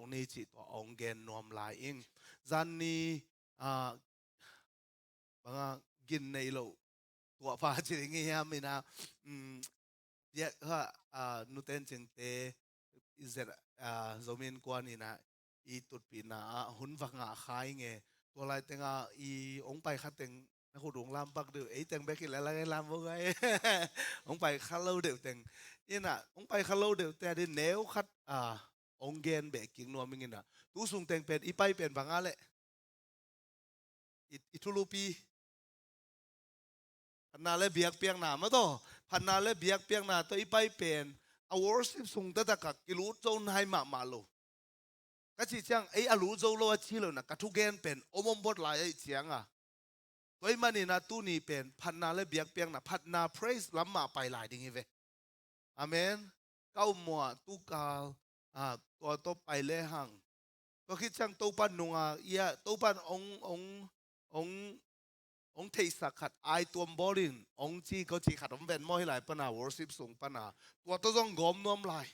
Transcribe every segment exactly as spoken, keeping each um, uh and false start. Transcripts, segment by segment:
ni cih tua hong gen nuam lai ing. Zan ni, ah, banga gin nei lo tua pa ci ding hiam ina, um, biak ha, ah, nuten cingte i zet, ah, zomin kuan ina i tutpihna ah hun va ngah khai nge. Tua lai tenga i hong pai khat teng na khut hong lam pak deuh, ei teng bek i la lang i lam bo gai. Hong pai kha lo deuh teng. Ina, hong pai kha lo deuh te a di neu khat, ah, hong gen beh kik nuam ing ina. Tu sung teng pen, i pai pen banga leh. I, i thulupi. Phatna le biakpiakna, ma taw. Phatna le biakpiakna taw i pai pen. A worship sung taktak a kilut zo nai mahmah lo. Ka cih ciang, ei a lut zo lo a ci lo na, ka thugen pen, om om bot lai a i cianga. Tua i manina tuni pen, phatna le biakpiakna, phatna praise lam mah pai lai ding hi ve. Amen. Ka um mua, tukal, ah, tua tawh pai le hang. Tua khit ciang Topa nunga, ia, Topa ong, ong, ong, ong theihsak khat, ai tuam bawlin, ong ci, ko ci khat om ven maw hi lai pana, worship sung pana. Tua tawh zong gawm nuam lai.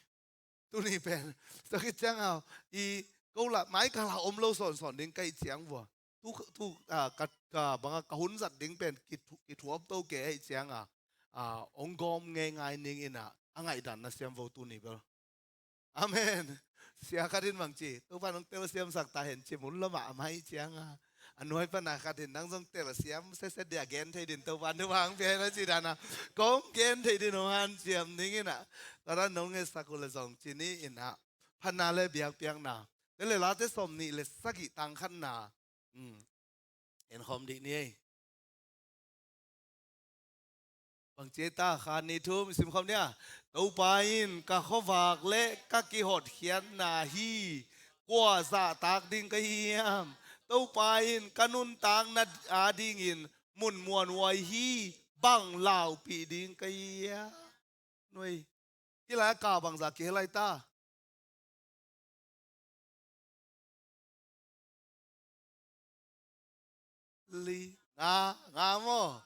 Tuni pen. Tua khit ciang a, i, ko la, mai ka la om lo sawnsawn ding ka i ciang vua. Tu, tu, ah, ka, ka, banga ka hun zat ding pen, ki thu, ki thuap to ke a i cianga. Ah, ong gawm ngei ngai ning ina, a ngaihdan na siam vo tuni bel. Amen. Sia khat in bang ci, Topa nong telsiam sak ta hen ci mun lama a mai cianga. A nuai pana khat in nang zong telsiam, sese dia gen thei din Topa nu bang pia na ci dana. Kong gen thei din hong han ciam ning ina. Kara nong nge sakul zong ci ni ina. Phatna le biakpiakna. Te le Late sawm nih le sagih tang khatna. Hmm. En khawm dih ni ei. Bang ci ei ta kha ni thum, sim khawm nia. Topa in ka khuavak le ka kihotkhiatna hi. Kua zahtak ding ka hi hiam? Topa in ka nuntakna adingin mun muanhuai hi. Bang laupih ding ka hi hiam? Nuai. Hi lai a ka bangza kihel lai ta. Li, nga, nga maw?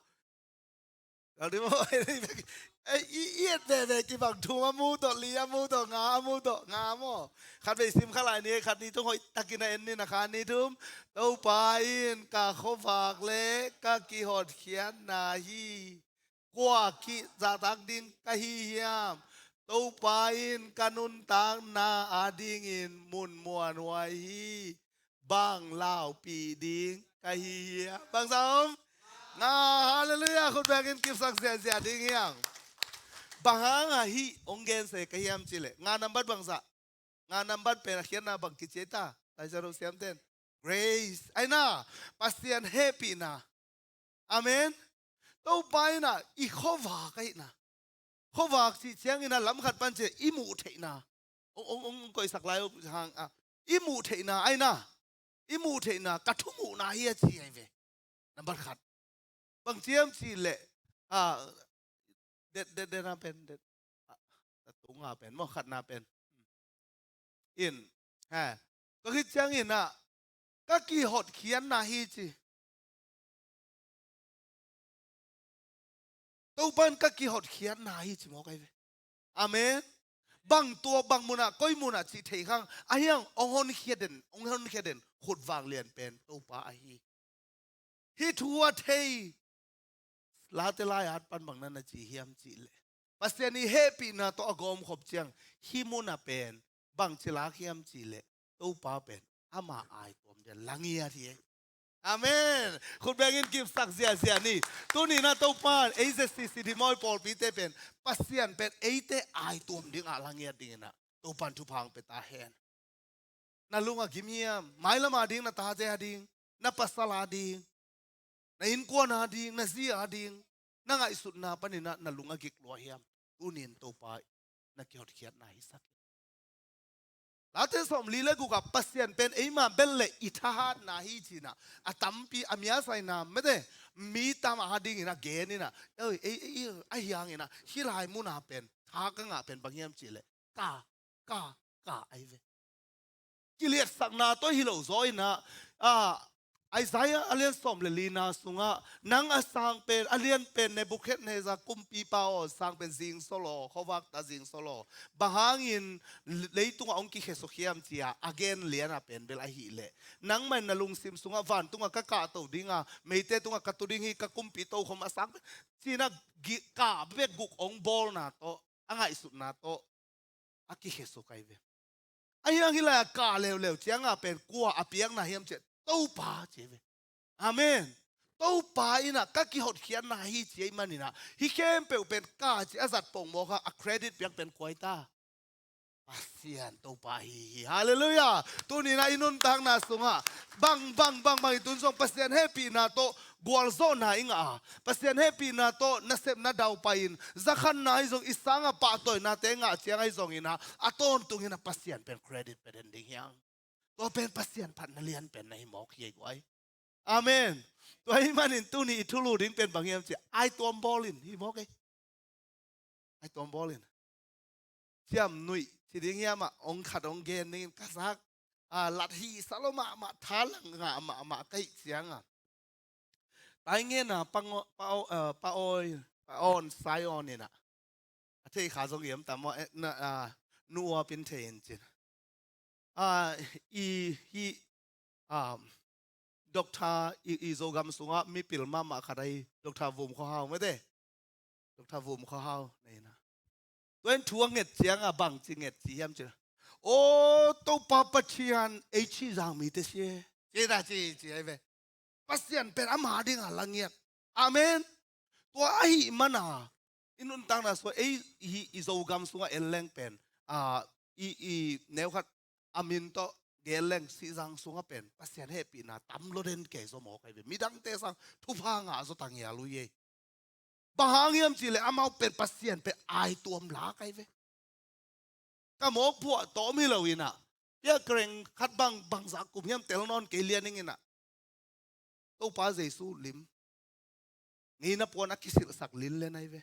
Kal di maw? Ei, i, i et veve kibang thum a mu tawh, li a mu tawh, nga a mu tawh, nga maw? Khat vei sim kha lai ni, khat ni tung hoih takin a en ni na kha ni thum. Topa in ka khuavak le ka kihotkhiatna hi. Kua kizahtak ding ka hi hiam? Topa in ka nuntakna adingin mun muanhuai hi. Bang laupih ding ka hi hiam? Bangza om? Nga, halleluiah, khut bengin kipsak ziahziah ding hiam? Bang hanga hih hong gense ka hiam cileh? Nga nambat bangza. Nga nambat pen a khiatna bang kici ei ta. Laisiangtho siamten. Grace. Aina, Pasian hehpihna. Amen. Topa ina, i khuavak ahina. Khuavak cih ciangina lam khat pan ci, i muh theihna. Ong, ong, ong koihsak lai uh hang a. I muh theihna, aina. I muh theihna, ka thumuhna hi a ci ai ve. Nambat khat. Bang ciam cileh. Ah, det, det, det na pen, det. Ah, tunga pen, maw khatna pen. In, ha. Ka khit ciangina, ka kihotkhiatna hi ci. Topa in ka kihotkhiatna hi ci mawk ai ve. Amen. Bang tua, bang muna, koi muna cih thei khang. Ahiang, ong honkhia den, ong honkhia den, khut vang lian pen, Topa ahi. Hih thu a thei, Late lai at pan bang na na ci hiam cileh. Pasian i hehpihna tawh a gawmkhop ciang, hih muna pen, bang ci lak hiam cileh. Topa pen, ama ai tuam den, langiat hi ei. Amen. Khut bengin kipsak ziahziah ni. Tuni na Topa, ei Z C C di mawi pawlpite pen, Pasian pen, eite ai tuam ding a langiat dingina. Topan thupha hong pia ta hen. Na lung a gim hiam, mailam a ding, na tate a ding, na pasal a ding, na innkuan a ding, na zi a ding, na ngaihsutna panina, na lung a gik lua hiam, tunin Topa na kihotkhiatna hi sak. Late sawmli le guk a Pasian pen eima bel le i thahatna hi cina, a tampi, a miasaina mete, mi tam a dingina genina, ei, ei, ei, a hiangina, hih lai muna pen, tha ka ngah pen bang hiam cileh, ka, ka, ka ai ve. Kiliatsakna tawh hi lo zaw ina, a, Isaiah a lian sawm le lina sungah, "Nang a sang pen, a lian pen Nebuchadnezzar kumpipa aw, sang pen zingsawl aw, khuavak ta zingsawl aw. Bang hangin leitungah hong kikhesuk hiam?" ci-a a gen lianah pen bel ahih leh, "Nangmah in na lungsim sungah, 'Vantungah ka kahto dinga, meite tungah ka tu ding hi, ka kumpi tokhom a sang pen,' ci-inah gi-, kah bek guk hong bawlna tawh, a ngaihsutna tawh a kikhesuk ahi ve." Ahi hang hih lai-ah kah leuleu ciangah pen kua a piakna hiam cih leh Topa ci ve. Amen. Topa innah ka kihotkhiatna hi ci ahih maninah, hih khempeuh pen kah ci a zat pongmawk a, a credit piak pen kua hi ta? Pasian Topa ahi hi. Halleluiah. Tuninah i nuntakna sungah bang, bang, bang, bang i tun zong Pasian hehpihna tawh gualzawhna i ngah a, Pasian hehpihna tawh nasepna daupai-in, zakhanna ahi zong, i sangah pahtawinate ngah ciang ahi zonginah, a tawntunginah Pasian pen credit pe den ding hi hang. Tua pen Pasian phatna lian pen na hi mawk hi ei guai. Amen. Tua ahih manin tuni i thulu ding pen bang hiam cih leh, aituam bawl in hi mawk ei. Aituam bawl in. Ciamnuih ci ding hiam ah, hong khat hong gen dingin ka zak. A, lat hisa lo mahmah, thalang ngah mahmah ka hih ciangah, Taingena Pa Ngo-, Pa Aw-, eh, Pa Awi, Pa Awn, Sai Awn innah, a thei kha zong i om tam maw, eh, na, ah, nu Uap in thei in cin. Ah, i, hi, ah, Doctor, i, i Zogam sungah mipil mahmah khat ahi Doctor Vum Khua Hau mete. Doctor Vum Khua Hau na innah, tua in thu a nget ciangah bangci nget ci hiam cih leh, "Aw, Topa Pathian, ei Chin Zang mite si e," ci ta ci, ci ahi ve. Pasian pen ama dingah la ngiat. Amen. Tua ahih mana i nuntakna sungah, ei, i, i Zogam sungah en leng pen, a, i, i neukhat a min tawh gen leng, Chin Zang sungah pen Pasian hehpihna tam lua den kei zaw mawk ahi ve. Midangte sang thupha ngah zaw ta ngial uh hi ei. Bang hang hiam cih leh amau pen Pasian pen aituam lak ahi ve. Ka mawk phuah tawm hi lo innah, pia kereng khat bang, bangzah kum hiam tel nawn kei lian ing innah, Topa Jesu lim, ngeina puan a kisilhsak linlen ahi ve.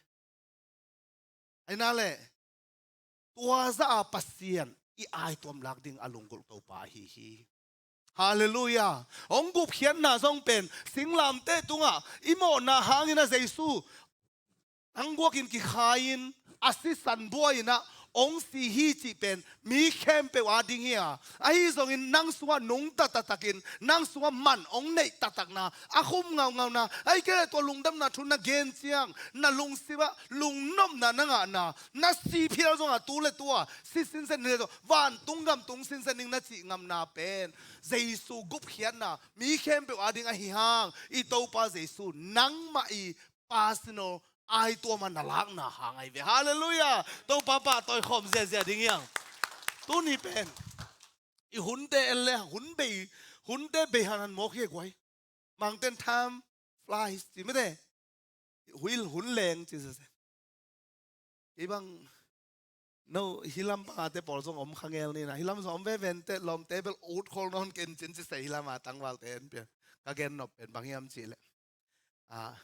Ahi na leh, tua zah a Pasian i aituam lak ding a lunggulh Topa ahi hi. Halleluiah. Hong gupkhiatna zong pen singlamteh tungah i mawhna hangin a Jesu tangguakin kikhai-in a sisan buai-inah hong si hi cih pen mi khempeuh ading hi a, ahi zongin nang sungah nungta taktakin, nang sungah man hong neih taktakna, a khum ngaungauna, ahih kei leh tua lungdamna thu na gen ciang na lungsimah lungnopna na ngahna, na si phial zongah tu le tu-a si sinsen ding le zong vantung gam tung sinsen ding na cih ngamna pen Jesu gupkhiatna, mi khempeuh ading ahi hang, i Topa Jesu nangmah i personal aituam a na lakna hang ahi ve. Halleluiah. Topa pahtawi khawm ziazia ding hi hang. Tuni pen i hunte en le hun bei, hunte bei hanhan mawk hi guai. Mangten time flies ci mete. Huil hun leng ci sese. Kei bang, no, hih lam pangate pawl zong om kha ngel ni na. Hih lam zong om veve inteh, lawmte bel ut khol nawn ken cin ci se, hih lam a tangvalte en pia. Ka gen nop pen bang hiam cih leh, a,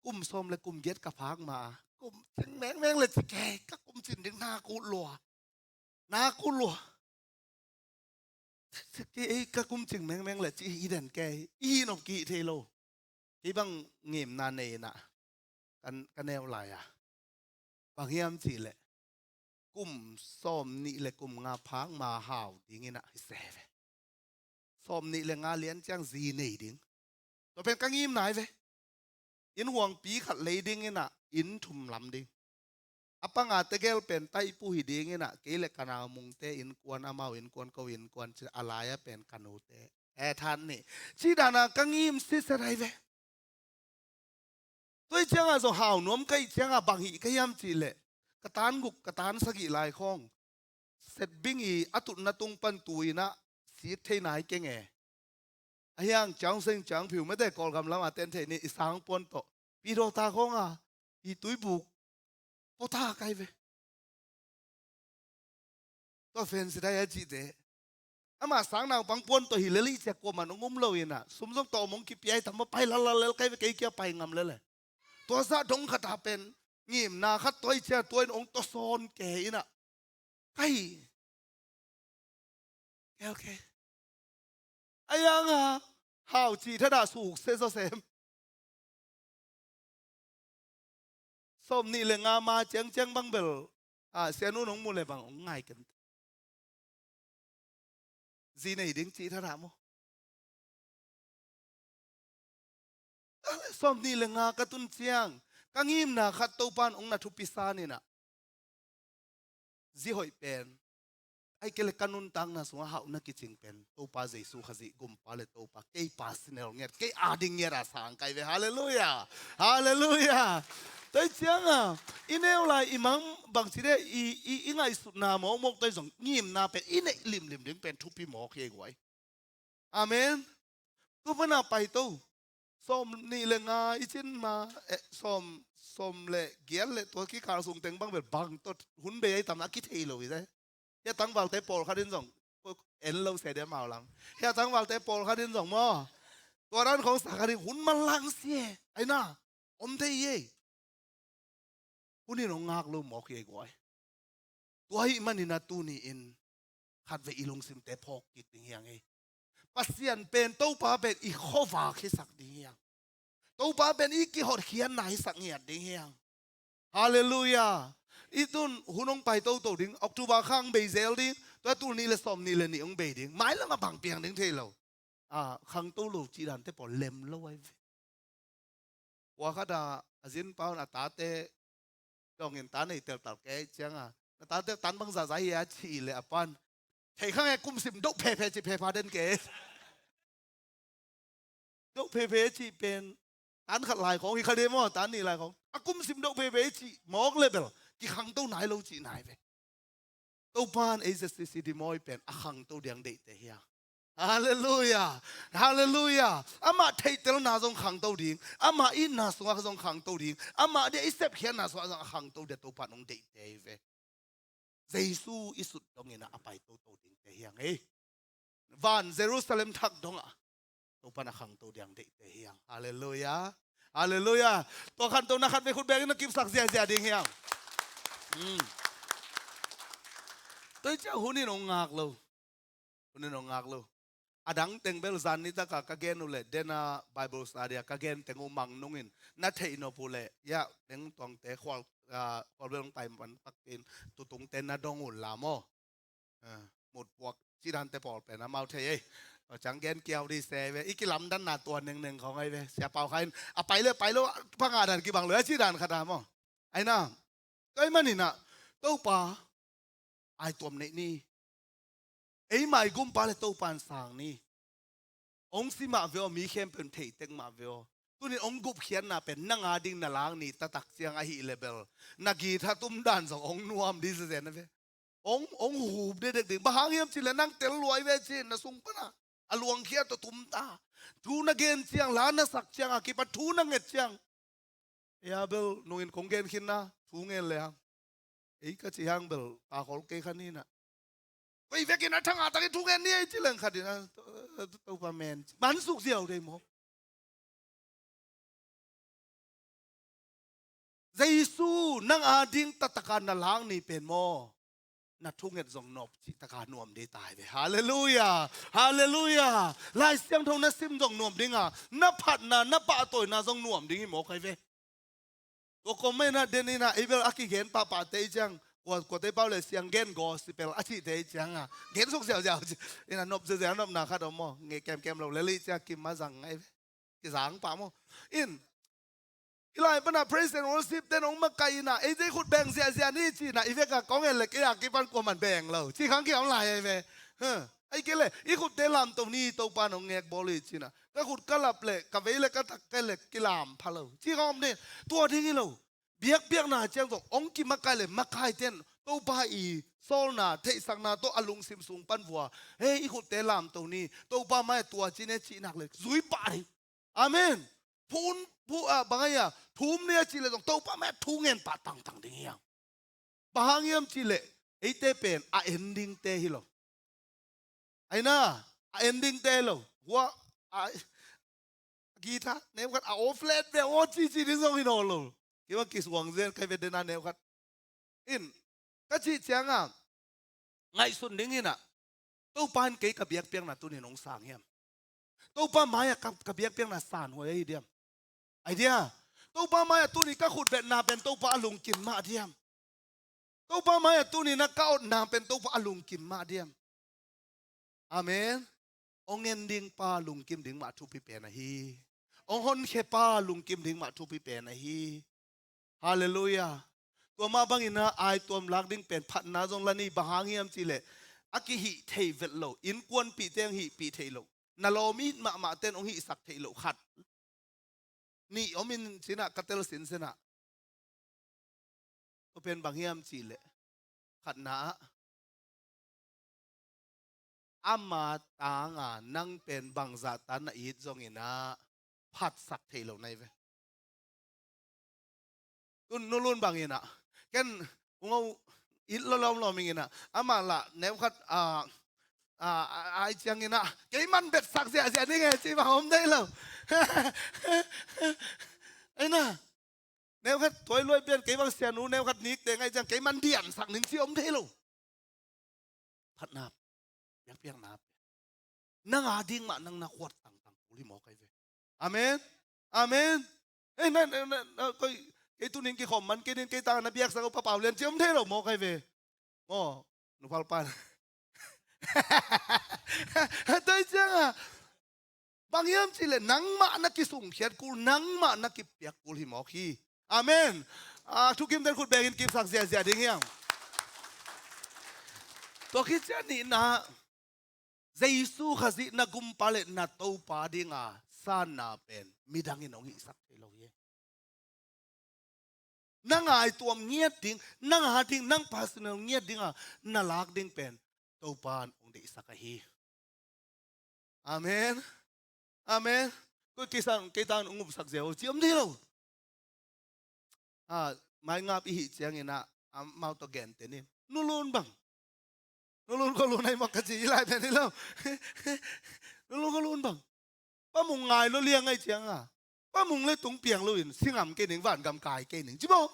kum sawm le kum giat ka phak ma a, kum cing mengmeng le ci kei, ka kum cin ding nak ut lua. Nak ut lua. Kei ei ka kum cing mengmeng le ci hi den kei, i hi nop ki hi thei lo. Kei bang ngimna nei na, kan, ka neu lai a. Bang hiam cih leh, kum sawm nih le kum nga phak ma hau dingin ah hi se ve. Sawm nih le nga lian ciang zi nei ding. Tua pen ka ngimna hi ve. Inn huangpi khat lei dingin ah inn thum lam ding. A panga tegel pen taipu hi dingin ah, kei le ka naumungte innkuan, amau innkuan, ko innkuan, ci a lai-a pen ka nute. E, than nih. Ci dana ka ngim sitset ahi ve. Tua hi cianga zong hau nuam ka hih cianga bang hih ka hiam cih leh, ka tan guk, ka tan sagih lai khawng, set bing i a tutna tung pan tu-in ah sit thei nai keng e. Ahi hang ciang seng ciang phiu mete Kawlgam lam a ten thei ni i sang puan tawh. Pi daw ta khawng a, i tuibuk pawta kai ve. Tua fen si dai a cihte. Ama sang naupang puan tawh hi lel i ciak kuaman hong um lo in ah, sum zong tawh mong kipia i tam maw, pai lallal lel kai ve, kei kia pai ngam lel e. Tua zah dong khat a pen ngimna khat tua i cia tua in hong tawsawn ke in ah. Kai. Kei, okay. A yang a, Hau, cih thadah suk se zaw sem. Sawm nih le nga ma ciangciang bang bel, ah, sianu nong mu le bang hong ngai ken. Zi nei ding cih thadah maw? Sawm nih le nga ka tun ciang ka ngimna khat Topa in hong na thupi sa ni na. Zi hoih pen, ahih kei leh ka nuntakna sungah hauhna kicing pen Topa Jesu Khazih, Gumpa le Topa, kei personal ngiat, kei ading ngiat a sang kai ve. Halleluiah. Halleluiah. Tua hi ciangah i neu lai i mang bangci deh, i, i, i ngaihsutna mawkmawk tua hi zong ngimna pen i neih limlim ding pen thupi mawk hi ei guai. Amen. Tua pana paito. Sawm nih le nga i cin ma, eh, sawm, sawm le giat le tua kikal sung teng bang bel bang tawh hun bei a i tam a kithei lo hi te. Hia tangvalte pawlkhat in zong en lo se dia mau lang. Hia tangvalte pawlkhat in zong maw, tua dan khawng sa khat in hun man lang si e. Ai na, om thei hi ei. Hun in hong ngak lo mawk hi ei guai. Tua ahih manin a tuni in khatvei i lungsimte phawk kik ding hi hang ei. Pasian pen, Topa pen i khuavak hisak ding hi hang. Topa pen i kihotkhiatna hisak ngiat ding hi hang. Halleluiah. I tun hun hong pai toto ding, October kha hong bei zel ding, tua tul nih le sawm nih le nih hong bei ding. Mailam a bang piang ding thei lo. Ah, khangto lo cih dante pawl lem lo ai ve. Kua khat ah a zinpa un a tate dongin ta nei teltal kei ciangah, na tate tan bang zahzah hi a cih leh a pan, thei khang e, kum sim doh phephe cih phepha den kei. Doh phephe cih pen tan khat lai khawng hi kha de maw, tan nih lai khawng. A kum sim doh phephe cih mawk leh bel kikhangto nai lo cih nai ve. Topa in ei Z C C D mawi pen a khangto ding deihte hi hang. Halleluiah. Halleluiah. Amah theihtelna zong khangto ding, amah itna sungah zong khangto ding, amah dia i sepkhiatna sungah zong a khangto dia Topa in hong deihte hi ve. Jesu i sut dongin a pai toto dingte hi hang ei. Van Jerusalem thak dongah Topa in a khangto ding deihte hi hang. Halleluiah. Halleluiah. Tua khangto na khatvei khut bengin na kipsak ziahziah ding hi hang. Hmm. Tua hi ciah hun in hong ngak lo. Hun in hong ngak lo. A dang teng bel zan nitak a ka gen uh leh, dena Bible study a ka gen teng uh mang nungin na theih nop uh leh, ya, teng tuangte khual, ah, khual bel hong tai man takte in tutungte na dong uh la maw. Ah, mutpuak cih dante pawl pen amau thei ei. Tua ciang gen kiau dih se ve, i kilamdanna tua nengneng khawng ai ve. Sia Pau Khai in a pai le pai lo, panga dan kibang lo a cih dan khat a maw. Ai na, tua ahih manin ah Topa ai tuam neih ni. Eima i Gumpa le Topa in sang ni. Hong si mah ve aw, mi khempeuh in thei tek mah ve aw. Tunin hong gupkhiatna pen nang a ding na lak ni taktak ciang ahih leh bel na guitar tum dan zong hong nuam dih zezen a ve. Hong, hong hup dekdek ding. Bang hang hiam cih leh nang tel luai ve ci-in na sung pan ah a luangkhia tawh tum ta. Thu na gen ciang, la na sak ciang a kipan thu na nget ciang, ei a bel nungin kong gen khin na, thu ngen le hang. Ei ka cih hang bel ta khol kei kha ni na. Koi vekin a thanga takin thu ngen ni ei ci leng khat in a, Topa men ci. Mansuk ziau dei maw. Jesu nang a ding taktak a na lak ni pen maw, na thunget zong nop cih taka nuam ding ta hi ve. Halleluiah. Halleluiah. Lai Siangtho na sim zong nuam ding a, na phatna, na pahtawina zong nuam ding hi mawk ai ve. Tua kawm mah in ah den in ah ei bel a kigen pahpahte i ciang, kua, kuate pau le siang gen gospel a cihte i ciang a gen suk ziauziau ci. In ah nop ziauziau, nopna khat om maw, ngei kemkem lo lel i ciang kim ma zang ngai ve. Kizang pah maw. In, i lai pan ah praise and worship ten hong makaih in ah, eite i khut beng ziahziah ni ci-in ah i vek ah kong en leh kei a kipan kuaman beng lo cih khang kiom lai ai ve. Huh. Ahih kei leh i khutte lamto ni, Topa in hong ngek bawl hi ci-in ah, ka khut ka lap leh ka vei leh ka tak ka leh kilam pha lo cih khang om ni. Tua ding hi lo. Biakpiakna ciang zong hong kimakaih leh makaite in Topa i sawlna, theihsakna tawh a lungsim sung pan vua, hei, i khutte lamto ni, Topa mai-ah tua ci ne cih nak leh zui pah ding. Amen. Phun, phu, ah, bang ai a, thum ni a cih leh zong Topa mai-ah thu ngen pah tangtang ding hi hang. Bang hang hiam cih leh eite pen a endingte hi lo. Ai na, a endingte hi lo. Hua, a, guitar neu khat a off let ve aw cici ding zong hi nawn lo. Kei bang kisuang zen kai ve dena neu khat. In, ka cih ciang a ngaihsun ding in ah, Topa in kei ka biakpiakna tunin hong sang hiam? Topa mai-ah ka, ka biakpiakna sanhuai ahi diam? Ahi dia. Topa mai-ah tuni ka khutbetna pen Topa a lungkim mah diam? Topa mai-ah tuni na ka otna pen Topa a lungkim mah diam? Amen. Hong en ding pa lungkim ding mah thupi pen ahi. Hong honkhia pa lungkim ding mah thupi pen ahi. Halleluiah. Tua mah bangin ah aituam lak ding pen phatna zong la ni, bang hang hiam cihleh a kihih thei vet lo, innkuanpihte hong hihpih thei lo, na lawm it mahmahte in hong hihsak thei lo khat nih om in ci-in ah ka tel sinsen ah. Tua pen bang hiam cihleh, khatna ah ama tanga nang pen bangzah ta na it zongin ah phatsak thei lo na hi ve. Tun Nu Lun bangin ah, ken ung aw it lo lawmlawm ing in ah, amah lah neu khat, ah, ah, ah, ai ciangin ah kei man betsak ziahziah ding e ci bang om thei lo. Ei na, neu khat tuai luai pian kei bang sianu neu khat nikte ngaih ciang kei man diansak ning ci om thei lo. Phatna, biakpiakna, nang a ding mah nang na khuat tangtang kul hi mawk ahi ve. Amen. Amen. Ei, na, na, na, na, koi, kei tunin kikhawm man kei nin kei tang na biaksak uh Pa Pau Lian ci om thei lo mawk ahi ve. Maw, Nu Phal Pan. Tua hi ciang a, bang hiam cihleh nangmah na kisungkhiat kul, nangmah na kipiak kul hi mawk hi. Amen. Ah, thukimte in khut bengin kipsak ziahziah ding hiam? Tua khit ciang nihna, Jesu Khazih na Gumpa le na Topa dinga sanna pen midangin hong hihsak thei lo hi. Na ngaituam ngiat ding, nang a ding, nang personal ngiat dinga na lak ding pen Topa in hong deihsak ahi. Amen. Amen. Koi kei sang, kei tang hong upsak ziau ci om thei lo. Ah, maingap i hih ciangin ah, amau tawh gentehna in, Nu Lun bang, Nu Lun khualun ahi mawk ka ci hi lai pen hi lo. Nu Lun khualun bang, Pa Mung ngai lo liang ahi ciang a, Pa Mung le tung piang lo in, si ngam kei ning, vangam kai kei ning ci mawk.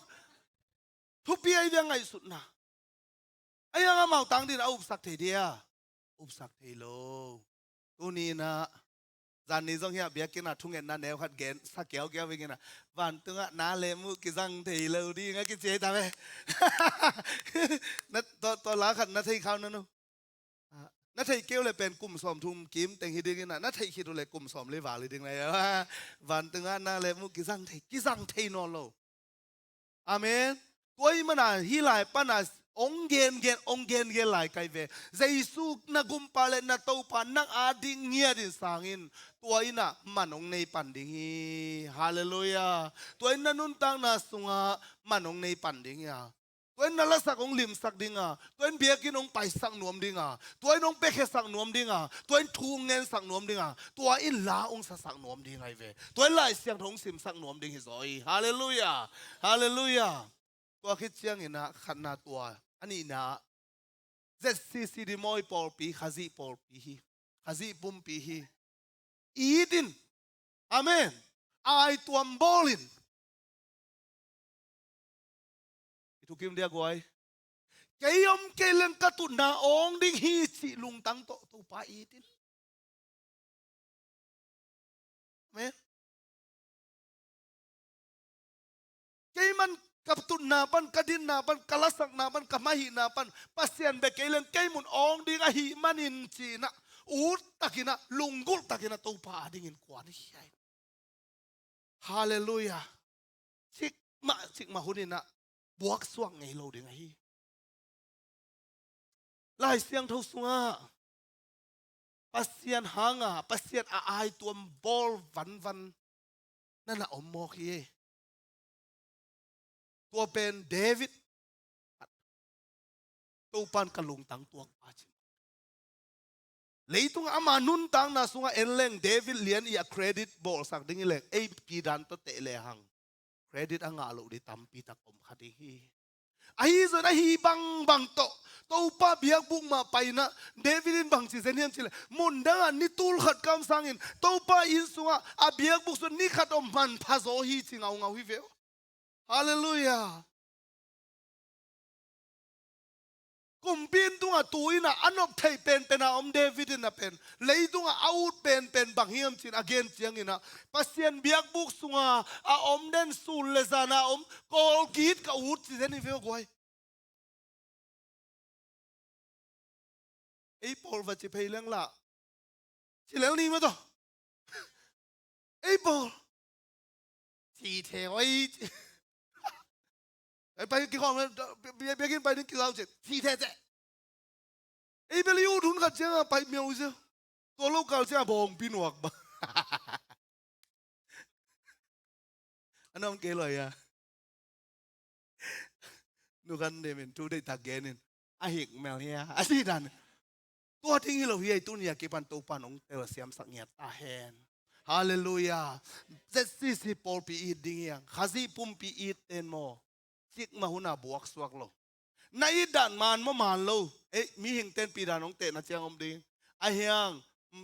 Thupi ahi ve, ngaihsutna. Ahi hang amau tang ding a upsak thei dia? Upsak thei lo. Tuni in ah, zan ni zong hiah biakinn ah thungetna neu khat gen sa kiaukiau ing in ah, vantungah na le muh kizang thei lo ding a kici hi ta ve. Na, tua, tua la khat na thei khau na nu. Ah, na theih kei uh leh pen kum sawmthum kim teng hi ding in ah, na theih khit uh leh kum sawmli val hi ding lai. Vantungah na le muh kizang thei, kizang thei nawn lo. Amen. Tua ahih manin hih lai pana hong gengen, hong gengen lai ka hi ve. Jesu na Gumpa le na Topa, nang a ding ngiat in sang in, tua in ah man hong nei pan ding hi. Halleluiah. Tua in na nuntakna sungah man hong nei pan ding hi a. Tua in na lasak hong limsak ding a, tua in biakinn hong paisak nuam ding a, tua in hong piakhiasak nuam ding a, tua in thu hong ngensak nuam ding a, tua in la hong sasak nuam ding ahi ve. Tua in Lai Siangtho hong simsak nuam ding hi zaw hi. Halleluiah. Halleluiah. Tua khit ciangin ah khatna tua, a nihna ah, Z C C D mawi pawlpi, Khazih pawlpi hi. Khazih pumpi hi. It in. Amen. Aituam bawl in. I thukim dia guai. Kei om kei leng ka tutna awng ding hi cih lungtang tawh Topa it in. Amen. Kei man ka tutna pan, ka dinna pan, ka lasakna pan, ka mahihna pan Pasian bia kei leng kei mun awng ding ahih manin ci-in ah, ut takin ah, lunggulh takin ah Topa a dingin kuan hi ai. Halleluiah. Cikmah, cikmah hun in ah buaksuak ngei lo ding ahi. Lai Siangtho sungah Pasian hanga, Pasian a aituam bawl vanvan na na om mawk hi. Tua pen David, Topan ka lungtang tuak pa ci. Leitung ama nuntakna sungah en leng David lian i a credit bawlsak ding hi leng, ei pi dan tawh teh lehang credit a ngah loh ding tampi tak om kha ding hi. Ahi zongin ahi bangbang tawh Topa biakbuk mah pai-in ah David in bangci zen hiam cih leh, mun dangah ni tul khat kam sangin Topa inn sungah a biakbuk sung ni khat om manpha zaw hi ci ngaungau hi ve aw. Halleluiah. pumpi in tungah tu in ah a nop theih penpen a om David in ah pen, leitungah a ut penpen bang hiam ci-in a gen ciangin ah, Pasian biakbuk sunga a om den sun le zan a om kawlgit ka ut ci den hi ve guai. Ei pawl va ci phei leng lah. Ci lel ni mah tawh. Ei pawl. Ci the oi. Ei pai kikhawm, bia, bia, biakinn pai ding kizau ci. Ci the ci. Ei bel i ut hun khat ciang a pai miau sia. Tua lo kal ciang a bawngpi nuak ba. A nuam kei lo ia. Nu kan demin thu deihtak genin a hik mel hia a si dan. Tua ding hi lo hi ei, tuni a kipan Topan hong telsiamsak ngiat ta hen. Halleluiah. Z C C pawlpi it ding hiang, Khazih pumpi it ten maw. Cikmah hun a buaksuak lo. Na it dan man maw man lo. Ei, mihing ten pi dan hong tehna ciang om ding. A hiang,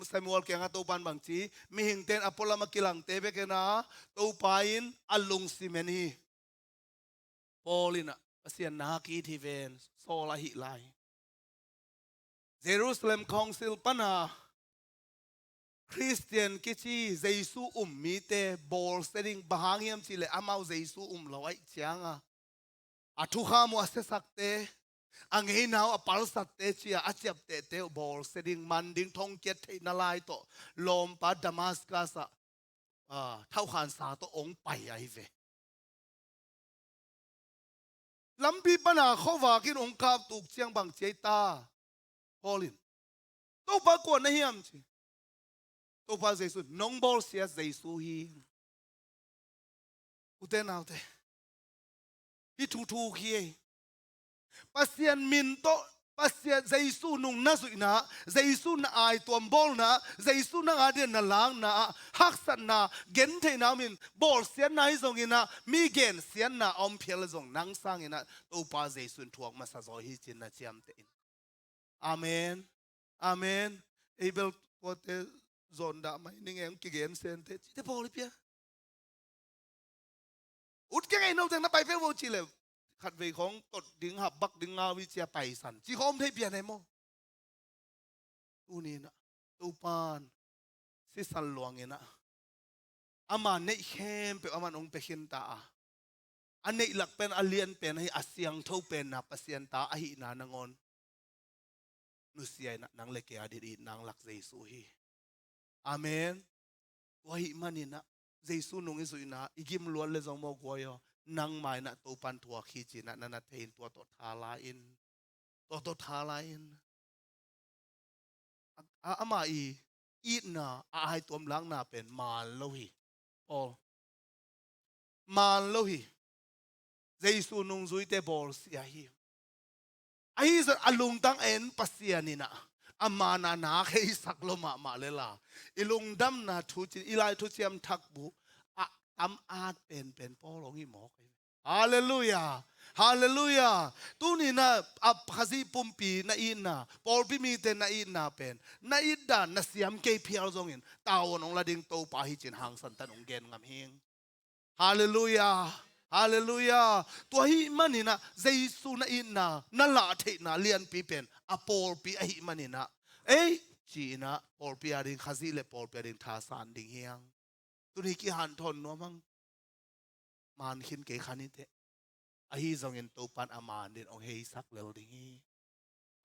Samuel kiangah Topan bang ci, mihing ten a pualam a kilangte bek en a, Topa in a lungsim en hi. Paul in ah Pasian na ki it hi ven, Saul ahih lai. Jerusalem Council pana Khristian kici Jesu um mite bawlsia ding, bang hang hiam cihleh amau Jesu um lo ahih cianga a thukham uh a siasakte, a ngeina uh a palsatte ci-a a ciaptehte uh bawlsia ding, man ding thongkiat theihna lai tawh lawmpa Damascus ah, ah, thauhkhansa tawh hong pai ahi ve. Lampi pana khuavak in hong kaptuk ciang bang ci ei ta? Paul in, Topa kua na hiam ci. Topa Jesu, nong bawlsia Jesu hi. Ute naute, hih thu thuk hi ei. Pasian min tawh, Pasian Jesu nung na zuihna, Jesu na aituam bawlna, Jesu nang a dian na lakna ah haksatna, gentheihna om in bawlsiatna hi zongin ah, mi gensiatna a om phial zong nang sangin ah Topa Jesu in thuak masa zaw hi ci-in na ciamteh in. Amen. Amen. Ei bel tuate zawn dah mai ning e, hong kigen sente cite pawl hi pia. Ut keng ei, no teng na pai peuh vo cih leh khatvei khawng tot ding, hap bak ding ngau hi cia paisan ci khawng om thei pian ei maw? Tuni in ah Topan sisan luangin ah ama neih khempeuh aman hong pia khinta a, a neih lak pen a lian pen ahi, a siangtho penna Pasian ta ahihna nangawn nusia in ah nang le kei a dingin it nang lak Jesu hi. Amen. Tua ahih manin ah Jesu nung i zuihna i gim luat le zong maw guai aw, nangma in ah Topan thuak hi ci-in ah na na thei in tua tawh tha la in. Tua tawh tha la in. A, a, ama i itna, a aituam lakna pen man lo hi. Paul, man lo hi. Jesu nungzuite bawlsia hi. Ahi zong a lungtang en Pasian in ah a man a nak heisak lo mahmah le la, i lungdamna thu cin, i lai thuciam thak bu a tam at penpen Paul hong hi mawk hi. Halleluiah. Halleluiah. Tuni in ah a Khazih pumpi na itna, pawlpi mite na itna pen na it dan na siam kei phial zongin tavuan hong la ding Topa hi ci-in hangsan tan hong gen ngam hing. Halleluiah. Halleluiah. Tua ahih manin ah Jesu na itna, na lah theihna lianpi pen a pawlpi ahih manin ah, ei, ci-in ah pawlpi a ding, Khazih le pawlpi a ding thasan ding hiang. Tuni kihanthawn nuam hang. Man khin kei kha ni teh. Ahi zongin Topan a man dingin hong heisak lel ding hi.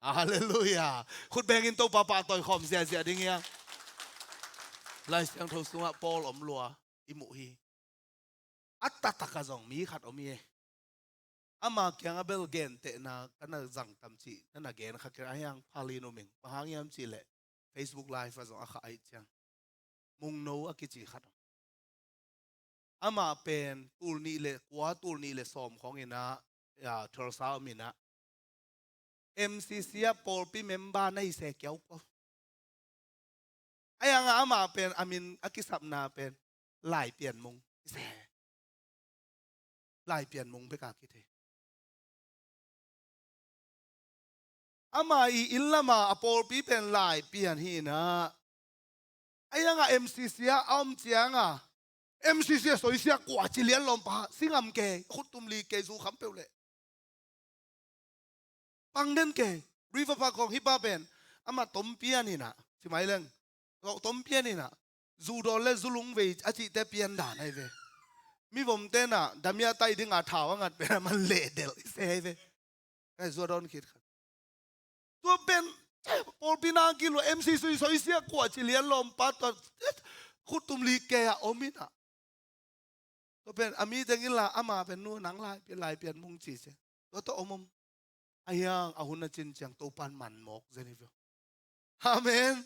Halleluiah. Khut bengin Topa pahtawi khawm ziahziah ding hiang. Lai Siangtho sungah Paul om lua i muh hi. A taktak ah zong mi khat om hi. Ama kiangah bel gentehna ka na zang tam cih na na gen kha kei, a hiang phal in um ing. Bang hang hiam cih leh Facebook Live ah zong a khah ahih ciang Mungno a kici khat om. Amah pen tul nih le kua, tul nih le sawm khawng in ah, ya, Tulsa om in ah, M C C ah pawlpi member na hi se kiau ko. A hiang ah amah pen a min a kisapna pen Lai Pian Mung hi se. Lai Pian Mung bek a kithei. Ama i inn lamah a pawlpi pen Lai Pian hi in ah, a hiang ah M C C ah a om ciang ah, M C C ah soisia kua ci lian lawmpa, si ngam kei, khut tum li kei, zu kham peuh leh. Pang den kei. River Park khawng hih pa pen, amah tompian inah, ci mai leng, tompian inah, zu dawn le zu lungvei a cihte pian dan ahi ve. Mivom tenah damia taih dinga thau a ngat pen a man lehdelh i se ahi ve. Kai zua dawn khit khat. Tua pen, pawlpi na kilua M C sui soisia kuah ci lian lawmpa tua, khuttum li kei a om inah. Tua pen a mi teng inla ama pen nu nang lai pian lai pian mung ci ciang. Tua tawh om om. A hiang a hun a cin ciang Topan man mawk zen hi veu. Amen.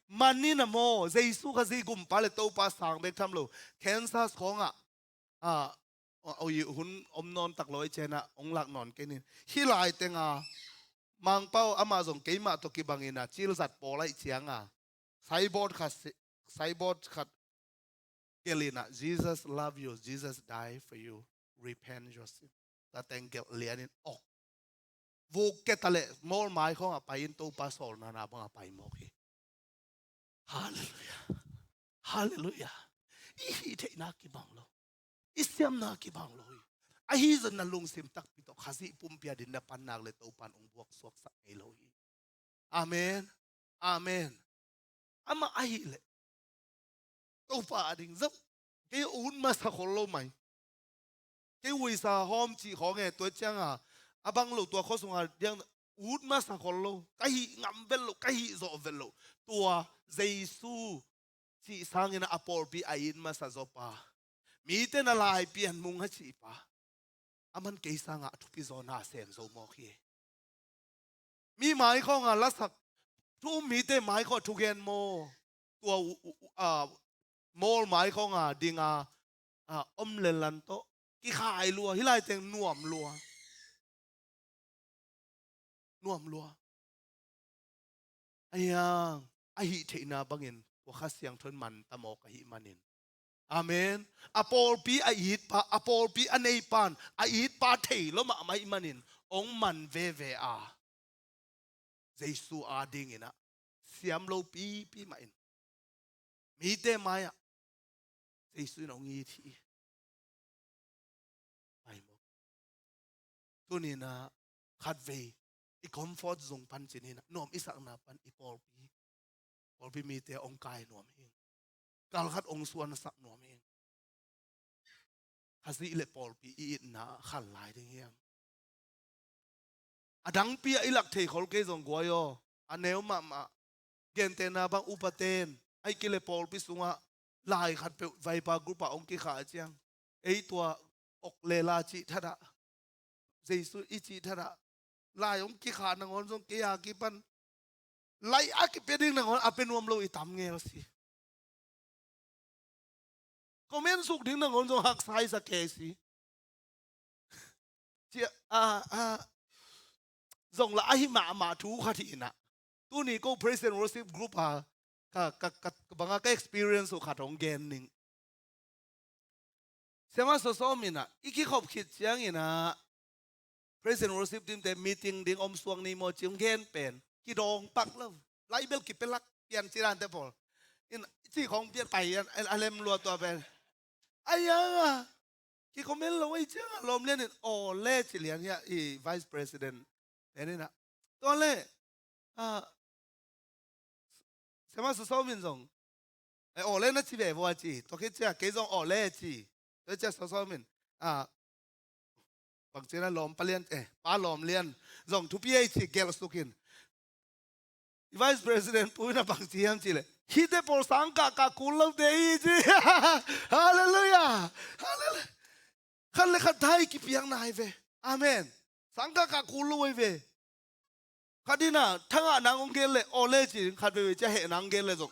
Man ni na maw, Jesu Khazih gumpa le Topa sang bek tham lo. Kansas khawngah, ah, a, a, hun om nawn tak lo i cianah hong lak nawn kei nin. Hih lai tenga Mangpau amah zong keimah tawh kibangin a cil zat pawl aih cianga. Saibawt khat si-, saibawt khat gelh inah, "Jesus love you, Jesus die for you, repent your sin." Tua teng gelh lianin awk. Vuk keta le mawl mai khawngah pai in Topa sawlna na bangah pai mawk hi. Halleluiah. Halleluiah. I hih theihna kibang lo. I siamna kibang lo hi. Ahi zong na lungsim takpi tawh Khazih pumpi a din na pannak le Topan hong buak suaksak ngei lo hi. Amen. Amen. Amah ahih leh Topa a ding zauh. Kei ut masa khol lo mai. Kei uisa hawm cih khawng e, tua cianga a bang lo tua khua sunga diang ut masa khol lo. Ka hih ngam vet lo, ka hih zawh vet lo. Tua Jesu cih sangin a pawlpi a it masa zawpa, mite na lai pian mung a cihpa, a man kei sangah a thupi zaw na sem zo mawk hi. Mi mai khawnga lasak, thu um mite mai khawng thugen maw? Tua u, u, u, a, mawl mai khawnga dinga, a, om lenlan tawh kikhai lua, hih lai teng nuam lua. Nuam lua. A hiang, a hih theihna bangin tua Kha Siangtho in man ta mawk ahih manin. Amen. A pawlpi a itpa, a pawlpi a neipan a itpa thei lo mahmah ahih manin hong man veve a, Jesu a dinginah siam lo pipi mahin mite mai-ah Jesu in hong it hi. Pai maw? Tuninah khatvei i comfort zone pan cininah nuam i sakna pan i pawlpi, pawlpi mite hong kai nuam hi. Kalkhat hong suansak nuam hi. Khazih le pawlpi i itna khal lai ding hiam? A dangpi ah i lak thei khol kei zong guai aw. A neu mahmah gentehna bang upaten, ahih kei leh pawlpi sungah lai khatpeuh Vaipa group ah hong kikhah ciang, ei tua awk lela cih thatah, Jesu i cih thatah, lai hong kikhah nangawn zong kei a kipan lai a kipia ding nangawn a pia nuam lo i tam ngel si. Comment suk ding nangawn zong haksa i sa kei si. Cia, a, a, zong la ahi mahmah thu khat hi inah. Tuni ko praise and worship group a ka, ka, ka, ka banga ka experience uh khat hong gen ning. Siama sawsawm inah i kikhop khit cianginah praise and worship team te meeting ding om suak ni maw ci hong gen pen kidawng pak lo. Lai bel kipelak pian ci dante pawl in ci khawng pian pai a lem lua tua pen. Ai a, kikomen lo ei ciangah lawm lianin aw le ci lian hiah i vice president pen inah. Tua le, a, Siama sawsawm in zong, eh, aw le na ci ve vua ci. Tua khit ciah kei zong aw le ci. Tua ciah sawsawm in, a, bangci na lawm palian, eh, pa lawm lian zong thupi ei ci gelh sukin. I vice president pu in a bangci hiam ci le, hihte pawl sang kahkah kul lote hi ci. Halleluiah. Halleluiah. Khat le khat thai kipiakna hi ve. Amen. Sang kahkah kul lo hi ve. Khat inah thangah nang hong gen leh aw le ci ding, khat veivei ciah heh nang gen leh zong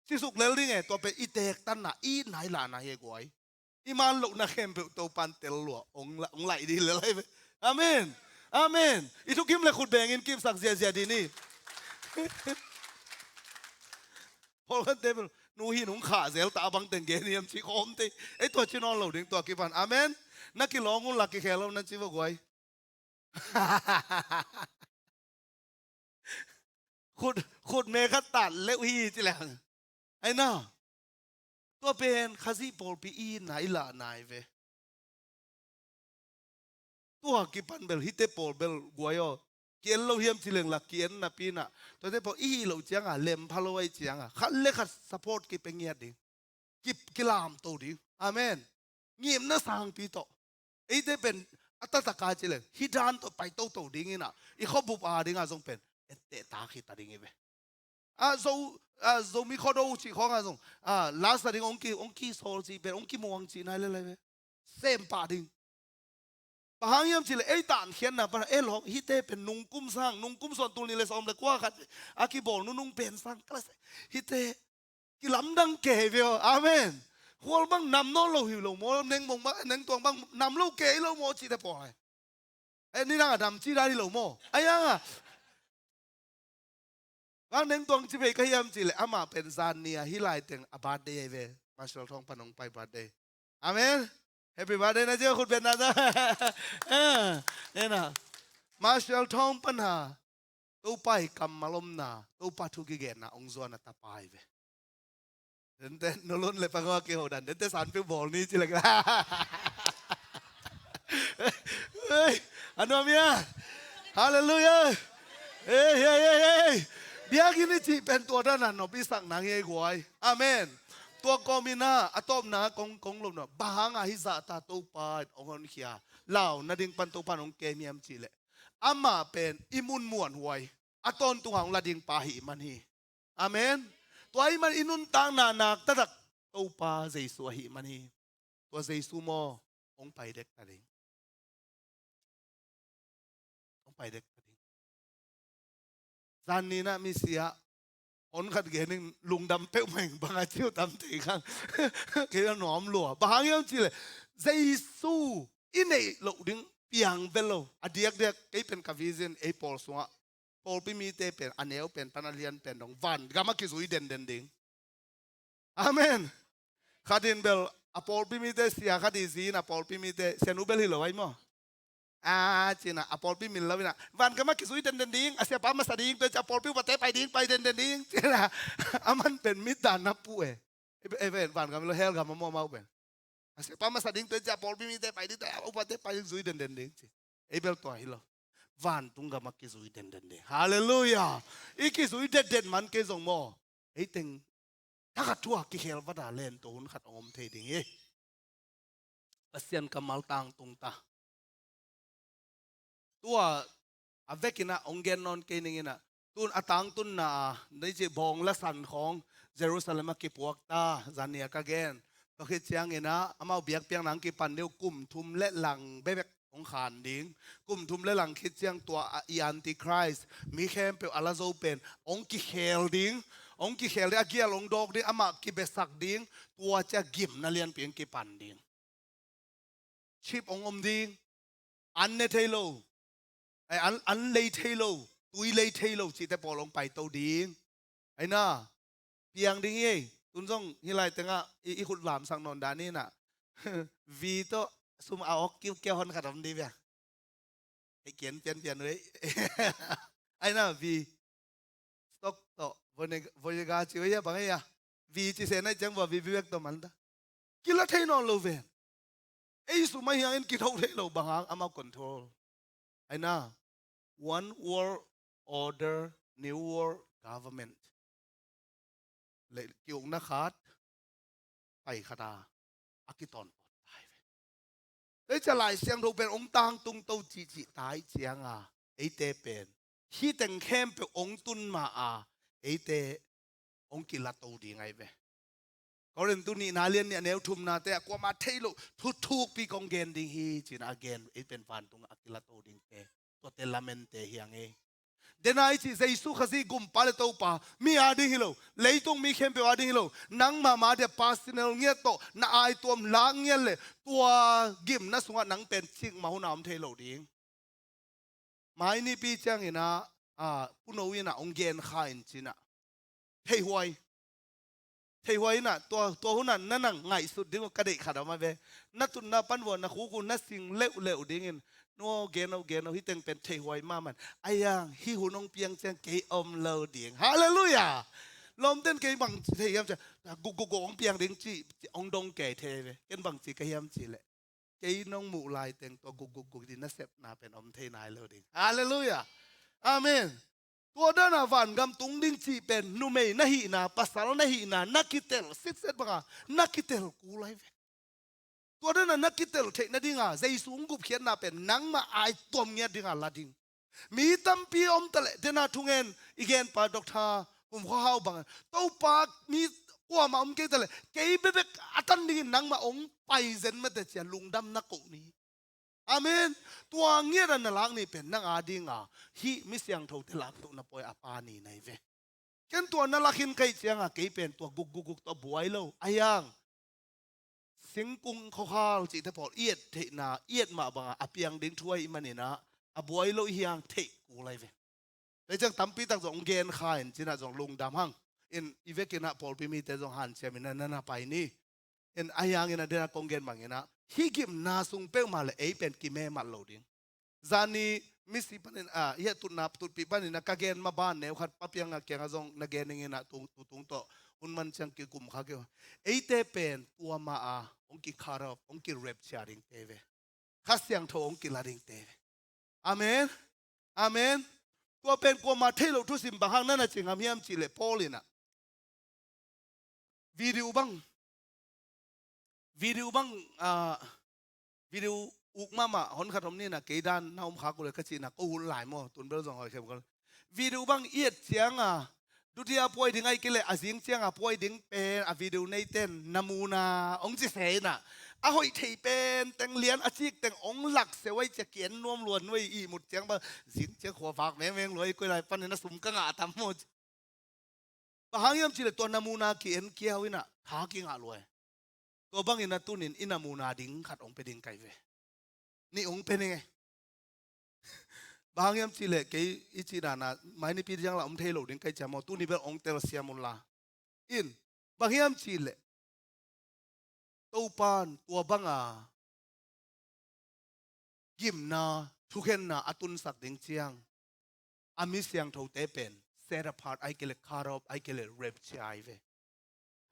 cisuk lel ding e. Tua pen i tektanna, i itna i lahna hi e guai. I man lohna khempeuh Topan tel lua hong la, hong laih dih lel ahi ve. Amen. Amen. I thukim le khut bengin kipsak ziazia dih ni. Paul kan table nu hin hong khah zel ta a bang teng gen hiam ci khawm te. Ei tua ci nawn lo ding tua kipan. Amen. Na kilawng un la kikhel lo na ci va guai. Khut, khut me khat tat leuh hi ci leng. Ai na. Tua pen Khazih pawlpi i itna i lahna hi ve. Tua kipan bel hihte pawl bel guai aw. Ki-en lo hiam ci leng la ki-en napi inah, tuate pawl i hih loh cianga lem pha lo ahi cianga khat le khat support kipia ngiat ding. Ki, kilamto ding. Amen. Ngimna sangpi tawh. Eite pen a taktak a ci leng hih dan tawh pai toto ding inah i khuabup a dinga zong pen etteh tak hi ta ding hi ve. A Zo, a Zomi Khuado cih khawnga zong a lasa ding hong ki, hong kisawl cih pen hong kimuang cih nai le lai ve. Sem pah ding. Bang hang hiam cih leh ei tankhiatna pana ei lawng hihte pen nungkum sang, nungkum suan tul nih le sawm le kua khat a kibawl nunung pen sang ka la se. Hihte kilamdang kei ve aw. Amen. Khual bang nam nawn lo hi lo maw, nengmong bang, nengtuang bang nam lo kei lo maw cihte pawl ai. Eh, nidang a dam ci dan hi lo maw? Ai anga. Bang nengtuang ci phei ka hiam cih leh amah pen zan ni a hih lai teng a birthday ahi ve. Marshall Thawng pan hong pai birthday. Amen. Happy birthday na cia khut beng na ta. Eh, ena. Marshall Thawng pan ha. Topa i kammal omna, Topa thu kigenna hong zuan a tapa ahi ve. Dente nulun le pangaw a kiho dan dente sanpiu bawl ni ci lek. Hei, a nuam hia? Halleluiah. Hei, hei, hei, hei. Biakinn i cih pen tua dana nop i sak nang hi ei guai. Amen. Tua kawm inah a tawpna kong, kong lopna bang hanga hih zahta Topa in hong honkhia lau nading pan Topa in hong kem hiam cih leh amah pen i mun muanhuai a tawntung hang la ding pa ahih man hi. Amen. Tua ahih man i nuntakna nak taktak Topa Jesu ahih man hi. Tua Jesu maw hong pai dek ta ding. Hong pai dek ta ding. Zan ni inah misia hon khat gen in lungdam peuhmah in bang a ciu tam thei khang. Kei a nuam lua bang hang hiam cih leh Jesu i neih loh ding piang vet lo. A diakdiak kei pen ka vision ei pawl sungah pawlpi mite pen a neu pen pan a lian pen dong van gam a kizui denden ding. Amen. Khat in bel a pawlpi mite sia khat i zi in a pawlpi mite sia nu bel hi lo ai maw? A cina a pawlpi min lo ina van gam a kizui denden ding, a siapa masa ding, tua ci a pawlpi upate pai ding, pai denden ding cina. A man pen mit dan na pu e. E pen van gam lo hell gam a maw mau pen. A siapa masa ding tua ci a pawlpi mite pai ding, tua upate pai ding, zui denden ding ci. Ei bel tua hi lo. Vantung gam a kizui denden ding. Halleluiah. I kizui denden man kei zong maw ei teng takah tua kikhel vata lento hun khat hong om thei ding hi. Pasian kammal tangtung ta. Tua a vekinah hong gen nawn kei ning inah tun a tangtunna a nei cih bawng la san khawng Jerusalem a kipuak ta zan ni a ka gen. Tua khit cianginah amau biakpiakna hong kipan ding uh kum thum le lang bebek hong khan ding. Kum thum le lang khit ciang tua a i antichrist mi khempeuh a la zo pen hong kikhel ding. Hong kikhel ding, a gial hong dawk ding, amah kibesak ding. Tua cia gimna lianpi hong kipan ding. Chip hong om ding. An ne thei lo. Ai, an, an lei thei lo. Tui lei thei lo cihte pawl hong paito ding. Aina piang ding hi ei. Tun zong hi lai tengah i, i khut lamsak nawn dan inah vi tawh sum a awk kiukiau hon khat om dih bia. Hei kian pian pian uh ei. Aina vi stock tawh Voyega ci uh ei a bang ei a vi ci sehna i ciang vua vi bibek tawh man ta. Kila thei nawn lo ven. Ei sum a hiangin kitho thei lo bang hang amau control. Aina one world order, new world government. Le kiukna khat pai khata a kitawnpawt tai ve. Tei cia Lai Siangtho pen hong tangtung to cihcih tai cianga eite pen hih teng khempeuh hong tun ma a eite hong kila to ding ai ve. Korintu nihna lian nih a neu thumnate ah kuama thei lo thuthukpi kong gen ding hi cina a gen ei pen vantung a kila to dingte tuate lamente hiang ei. Denai cih Jesu Khazih gumpa le Topa mi a ding hi lo, leitung mi khempeuh a ding hi lo. Nang mahmah dia personal ngiat tawh na aituam lak ngiat le tua gimna sungah nang pen cikmah hun a om thei lo ding. Mai nipi cianginah a puno inah hong gen kha in cinah theihuai. Theihuai inah tua, tua hunah na nang ngaihsut ding uh ka deih khat a om a ve. Na tutna pan vua na khuk uh na sing leuhleuh dingin nuaw gen uh gen uh hih teng pen theihuai mahmah. Aiang hih hun hong piang ciang kei om lo ding. Halleluiah. Lawmten kei bang ci thei hiam ciah gukgukguk hong piang ding cih hong dong kei thei ve. Ken bang ci ka hiam cih leh kei nong muh lai teng tua gukgukguk dih nasepna pen om thei nai lo ding. Halleluiah. Amen. Tua dana vangam tung ding cih pen numei na hihna, pasal na hihna, na kitel sitset banga na kitel kul ahi ve. Tua dana na kitel theih nadinga Jesu hong gupkhiatna pen nangmah ai tuam ngiat dinga la ding. Mi tampi om taleh dena thungen i genpa Doctor Kum Khua Hau bangin, Topa, mi kuamah om kei taleh kei bekbek a tan dingin nangmah hong pai zen mate cia lungdam na koh ni. Amen. Tua ngiat a na lak ni pen nang a dinga hih mi siangthote laktohna pawi a pa ni na hi ve. Ken tua na lak hi kei cianga kei pen tua gukgukguk tawh buai lo. A hiang singkung khawkhal cihte pawl i et theihna, i et mah banga a piang ding thu ahih maninah a buai lo i hiang theih kul ahi ve. Tua ciang tampi tak zong hong gen kha in cinah zong lungdam hang. In i vekinah pawlpi mite zong hanciamin na na pai ni. In a hiangin a dena kong gen banginah hih gimna sung peuhmah le ei pen kimemat lo ding. Zani misi panin a hiah tutna tutpih paninah ka gen ma ban neu khat papianga kianga zong na gen ninginah tutung tawh hun man ciang kikum kha keu. Eite pen tua ma a hong ki cut off, hong ki rapture dingte ve. Kha Siangtho hong kila dingte ve. Amen. Amen. Tua pen kuama thei lo thusim bang hang nana ci ngam hiam cihleh Paul inah video bang, video bang, ah, video uk mahmah hon khat om nina kei dan na om khak uh le ka cihna ko hun lai maw, tun bel zong hoi khem ko. Video bang i et cianga dutia puai ding ahi kei leh a zing cianga puai ding pen a video neiten na muna hong ci se inah a hoih thei pen teng lian a cik teng hong lak se uai cia ki en nuam luan uai ihmut ciang bang zing ciang khua vak mengmeng luai koi lai panin a sum ka ngah tam maw. Bang hang hiam cihleh tua na muna ki en kiau inah tha ki ngah luai. Tua bangin a tunin i na muna ding khat hong pe ding kai ve. Nih hong pe ning e. Bang hang hiam cihleh kei i cih dana mai nipi ciang la om thei lo ding kai cia maw, tuni bel hong telsiam unla. In bang hiam cihleh Topan tua banga gimna thukhenna a tunsak ding ciang a mi siangthote pen set apart ahi kei leh cut off ahi kei leh rapture ahi ve.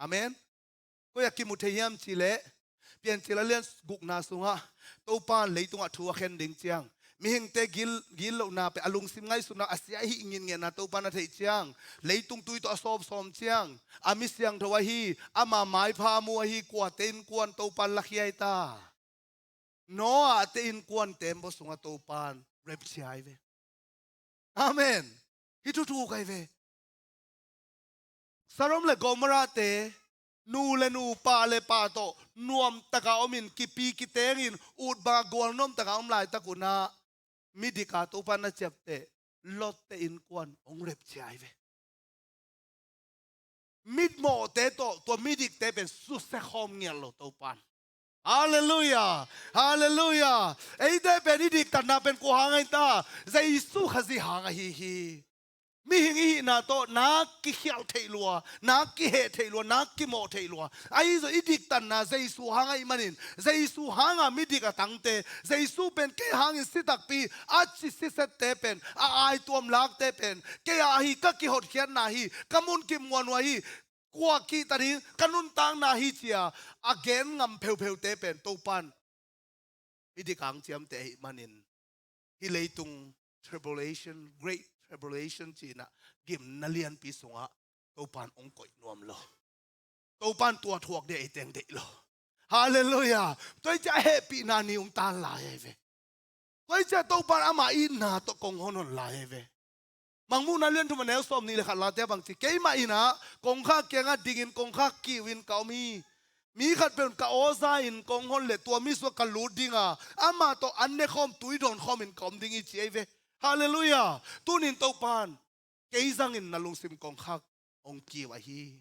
Amen. Koi a kimu thei hiam cihleh Piancil a lian gukna sungah Topan leitungah thu a khen ding ciang mihingte gil, gillohna pen a lungsim ngaihsutna a sia ahi ngitngetna Topan a theih ciang leitung tui tawh a sawpsawm ciang a mi siangtho ahi ama maipha mu ahi kuate innkuan Topan lakhia hi ta. Noah te innkuan tembaw sungah Topan rapture ahi ve. Amen. Hih thuthu kai ve. Sodom le Gomorrah te nu le nu pa le pa tawh nuamtaka omin kipi kitengin ut banga gual nuamtaka om laitak unah midika Topan na ciapteh Lot te innkuan hong rapture ahi ve. Mitmawhte tawh tua midikte pen susia khawm ngial lo Topan. Halleluiah. Halleluiah. Eite pen i diktatna pen kua hang ahi ta? Jesu Khazih hang ahi hi. Mihing i hihna tawh nak kikhialh theih lua, nak kiheh theih lua, nak kimawh theih lua. Ahi zong i diktatna Jesu hang ahih manin Jesu hanga midik a tangte, Jesu pen kei hangin si takpi a ci sisette pen a aituam lakte pen kei a ahi, ka kihotkhiatna hi, ka munkip muan uh ahi, kua kihta ding, ka nuntakna hi cia a gen ngam pheupheute pen Topan midik a hong ciamteh ahih manin hih leitung tribulation, great tribulation cinah gimna lianpi sungah Topan hong koih nuam lo. Topan tua thuak ding ei teng deih lo. Halleluiah. Tua hi ciah a hehpihna ni hong tan lai ahi ve. Tua hi ciah Topan ama itna tawh kong hon hon lai ahi ve. Mangmuhna lian thum a neu sawm nih le khat late a bang ci, keimah inah kongkhak kiangah dingin kongkhak kiuin ka om hi. Mi khat peuh in ka awza in kong hon le tua mi sungah ka lut dinga ama tawh an nekhawm tui dawnkhawmin ka om ding hi ci ahi ve. Halleluiah. Tunin Topan kei zangin na lungsim kongkhak hong kiu ahi.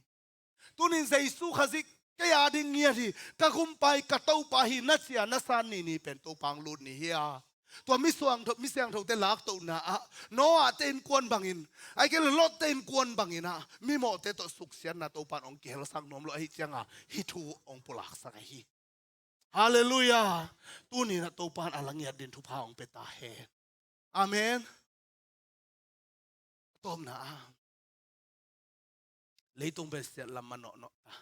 Tunin Jesu Khazih kei a ding ngiat hi, ka gumpa hi, ka Topa hi na cia na san ni ni pen Topa hong lut ni hi a. Tua mi siangtho, mi siangthote laktohna ah Noah te innkuan bangin, ahih kei leh Lot te innkuan bangin ah mimawhte tawh suksiatna Topan hong kihelsak nuam lo ahih cianga hih thu hong pulaksak ahi. Halleluiah. Tuninah Topan a la ngiat din thupha hong pia ta hen. Amen. Tawpna ah leitung pen siat lam a nawhnawh ta.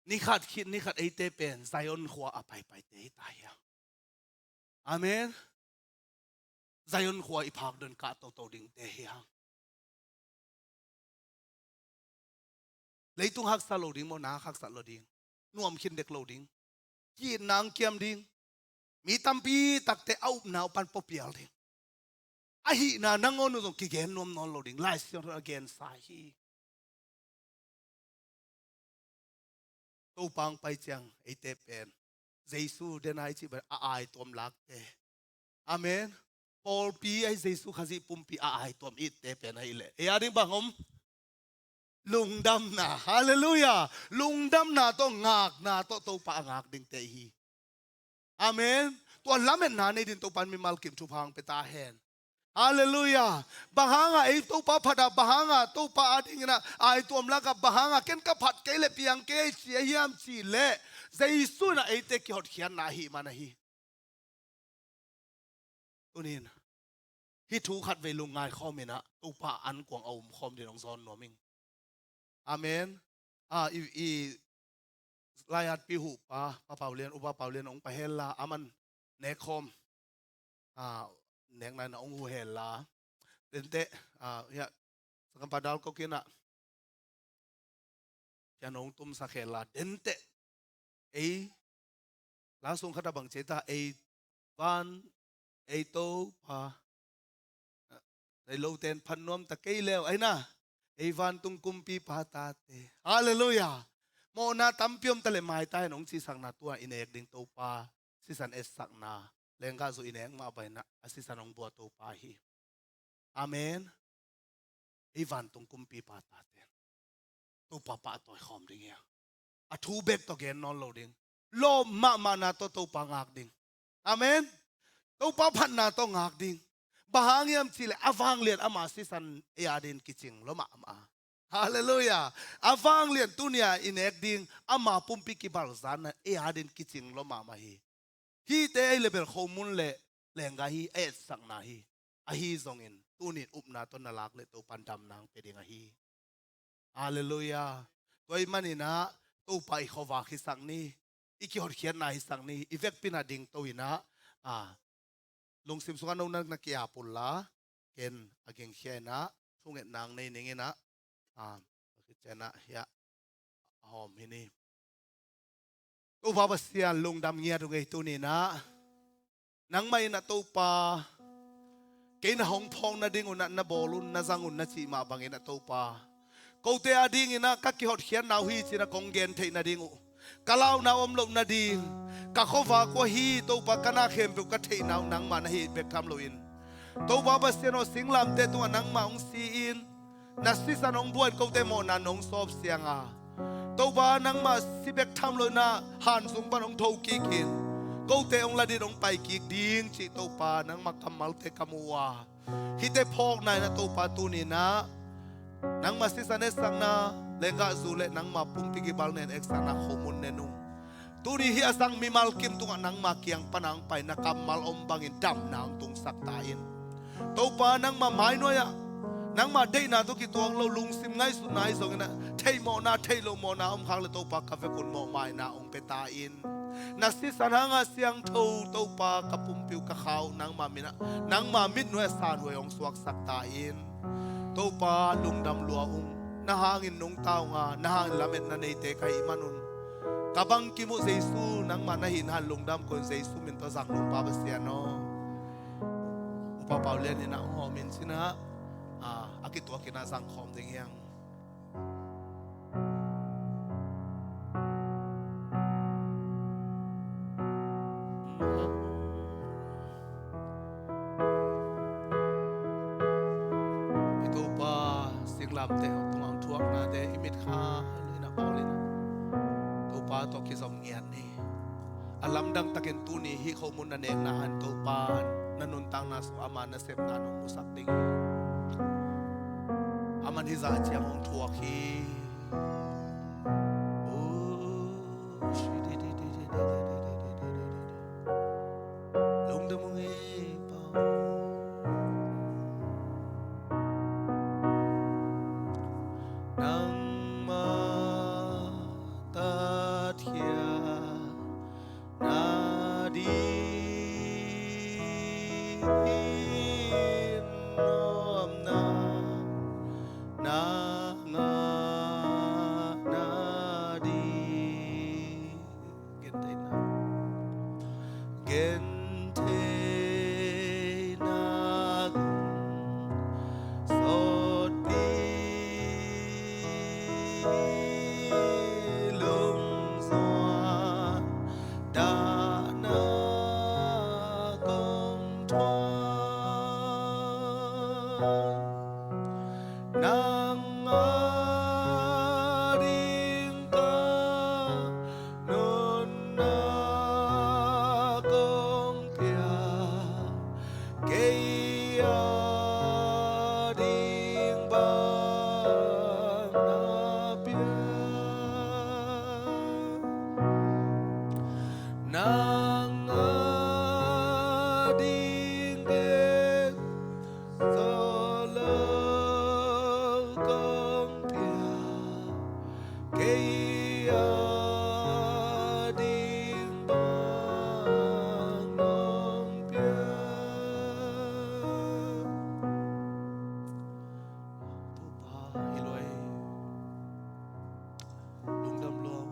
Nikhat khit nikhat eite pen Zion khua a paipaite hi ta hiam? Amen. Zion khua i phak dong kah toto dingte hi hang. Leitung haksa lo ding maw, na haksa lo ding, nuam khin dek lo ding, ki-itna hong kiam ding, mi tampi takte a upna uh pan puapial ding, ahihna nangawn uh zong kigen nuam nawn lo ding, Lai Siangtho in a gensa hi. Topa hong pai ciang eite pen Jesu den a i cih bang a ai tuam lakte. Amen. Pawlpi ahi Jesu Khazih pumpi a ai tuam itte pen ahih leh ei a ding bang om? Lungdamna. Halleluiah. Lungdamna tawh ngakna tawh Topa a ngak dingte i hi. Amen. Tua lametna nei dingin Topa in mimal kim thupha hong pia ta hen. Halleluiah. Bang hanga ei Topa phat a, bang hanga Topa a dingin a ai tuam lak a, bang hanga ken ka phat kei leh piang kei ei ci a hiam cih leh, Jesu in a eite kihotkhiatna ahih man ahi. Tunin hih thu khatvei lungngai khawm in a, Topa ankuang a um khawm dingin hong zawn nuam ing. Amen. A, i, i laiatpi huhpa, Pa Pau Lian, Upa Pau Lian hong pai hen la, aman nek khawm, a, nekna in a hong huh hen la. Denteh, a, hiah, sanggampa Dal Kok in a, piano hong tumsak hen la, denteh. Ei, la sung khat a bang ci ta, ei van, ei Topa, ei lote in phat nuam ta kei leh, ahi na, ei vantung kumpipa tate. Halleluiah. Mawhna tampi om ta leh mai ta hen hong cisakna tua i nek ding Topa sisan etsakna, lenggahzu i nek mah bang in a, a sisan hong bua Topa hi. Amen. Ei vantung kumpipa tate, Topa pahtawi khawm ding hi a, a thu bek tawh gen nawn lo ding, lawp mahmahna tawh Topa ngak ding. Amen. Topa phatna tawh ngak ding. Bang hang hiam cih leh a vanglian ama sisan ei a dingin kicing lua mahmah. Halleluiah. A vanglian tuni a i nek ding ama pumpi kibalzanna ei a dingin kicing lua mahmah hi. Hihte ei leh bel khomun leh lenggah hi, a etsakna hi. Ahi zongin tunin upna tawh na lak leh Topa in damna hong pia ding ahi. Halleluiah. Tua ahih manin a, Topa i khuavak hisak ni, i kihotkhiatna hisak ni, i vekpi in a dingto in a, a, lungsim sungah note na ki-ap un la, ken a gengkhia in a, thungetna hong nei ning in a, a, a khit ciang a hiah a hawm hi ni. Topa Pasian, lungdam ngiat uh ing ei tuni in a, nangmah in a Topa, kei na hong phawk nading un a na bawl un, na zang un na cih mah bangin a Topa, kote a dingin a ka kihotkhiatna uh hi ci-in a kong gen theih nading uh, ka launa uh om loh nading, ka khuavak uh ahi Topa, ka na khempeuh ka theihna uh nangmah na hih bek tham loin, Topa Pasian aw, singlamteh tungah nangmah hong si-in, na sisan hong bua in kote mawhna nong sawp siang a, Topa, nangmah si bek tham loin a hanzung pan hong thokik in, kote hong la dingin hong paikik ding cih Topa, nangmah kammalte ka mu uh a, hihte phawkna in a Topa tuni in a, nangmah sisan etsakna lenggahzu leh nangmah pumpi kibalna in etsakna khomun ne nung. Tuni hih a zang mimal kim tungah nangmah kiang pan a hong pai na kammal om bangin damna hong tungsak ta in. Topa, nangmah mainuai ah, nangmah deihna tawh kituak lo lungsim ngaihsutna ahi zongin a, theih mawhna, theih loh mawhna om khak leh Topa, ka vekun mawhmaina hong pia ta in. Na sisan hanga siangtho Topa, ka pumpi uh, ka kha uh nangmah min ah, nangmah mitnuai ah sanhuai hong suaksak ta in. Topa, lungdam lua ung. Na hangin nungta ung a, na hangin lametna neite ka hih manun, ka bangkim uh Jesu nangmah na hihna in lungdam ko ing, Jesu min tawh zang nung, Pa Pasian aw. Upa Pau Lian in a hong hawm in cin a, a, a kituak in a zang khawm ding hi hang. I Topa, singlamteh tungah hong thuaknate i mitkha in a bawl in, Topa tawh kizom ngiat ni. A lamdang takin tuni hih khomun na nekna hang Topa, na nuntakna sungah ama nasepna nong musak ding hi. Aman hih zah ciang hong thuak hi. Lungdam ung ei Pa. Nangmah tatkhia nading hi. Kei a ding bang nong piak. Topa, hi luai. Lungdam lua.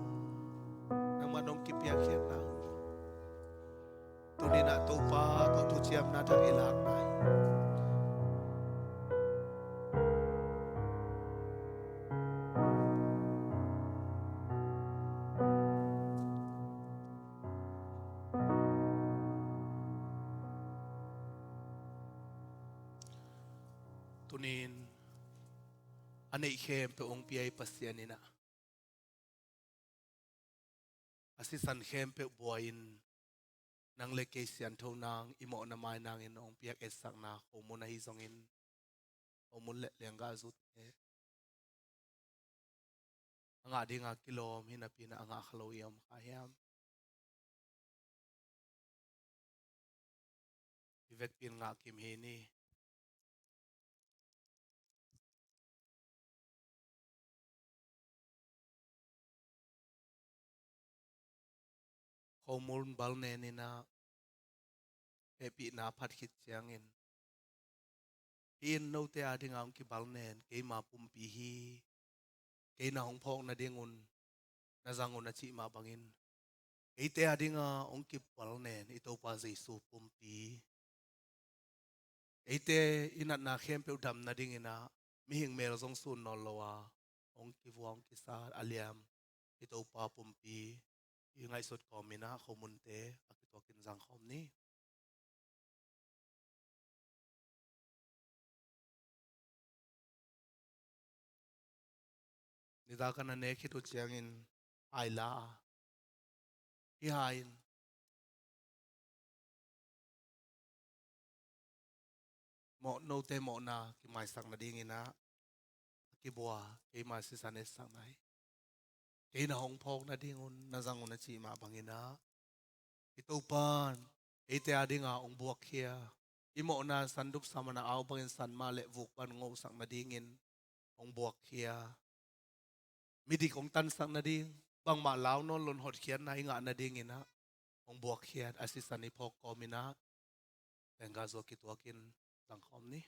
Nangmah nong kipiakkhiatna uh. Tuni-in ah Topa tawh thuciamna thak i lakna hi. Tuni-in a neih khempeuh hong pia i Pasian in ah a sisan khempeuh buai-in nang le kei siangtho nang, i mawhna mai nangin hong piak etsakna khomun ahi zongin, khomun le lenggahzute a ngah dinga kilawm hi napi-in ah a ngah kha lo i om kha hiam? I vekpi-in ngah kim hi ni. Khomun bal nen in ah hehpihna phat khit ciangin, hih in note a dinga hong kibal nen keima pumpi hi. Kei na hong phawk nadingun na zang un a cih mah bangin, eite a dinga hong kibal nen i Topa Jesu pumpi. Eite i natna khempeuh dam nadingin ah mihing mel zong sun nawn lo a hong kivuak hong kisat a liam i Topa pumpi i ngaihsut kawmin ah khomunte a kituakin zang khawm ni. Nidang a na nek khit uh ciangin hai la a, hih hai in mawh, note mawhna kimaisak nadingin ah a kibua keima sisan etsakna hi. Kei na hong phawk nadingun na zang un a cih mah bangin ah, i Topa in eite a dinga hong buakkhia, i mawhna sandup saman a au bangin san mah le vuk pan ngohsak nadingin hong buakkhia. Midik hong tansak nading, bangmah lau nawn lo-in hotkhiatna i ngah nadingin ah hong buakkhiat a sisan i phawk kawmin ah lenggahzu a kituakin zang khawm ni.